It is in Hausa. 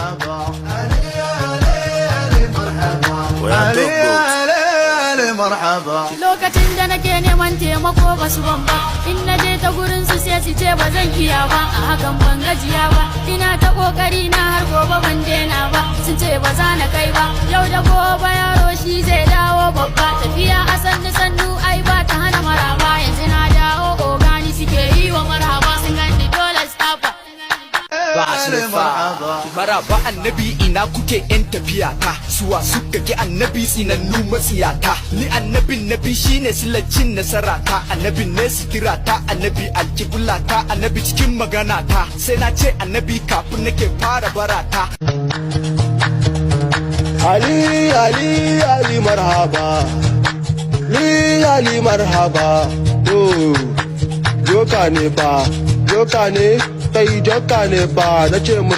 مرحبا علي علي علي مرحبا. We are علي top goats. علي علي مرحبا. Lokacin da nake neman taimako ba su ban ba, in na je ta gurin su sai su ce ba zan iya ba. A hakan ban gajiya ba, ina ta kokari na, har gobe ban daina ba. Sun ce ba za na kai ba, yau da gobe yaro shi zai dawo babba. Tafiya a sannu sannu ai ba ta hana maraba. Yanzu na dawo, ogani suke yi wa marhaba, sun gani dole stapa. Ba su علي fa. مرحبا. Maraba annabi, ina kuke yan tafiya ta? Suwa suka ki annabi? Tsinannu matsiyata. Ni annabin nabi shine silacin nasara ta, annabin ne sitira ta, annabi alkibla ta, annabi cikin magana ta, sai na ce annabi kafin nake fara barata. Ali Ali Ali marhaba, Ali Ali marhaba. Oh, joka ne fa, joka ne kai, joka ne fa, nace mu.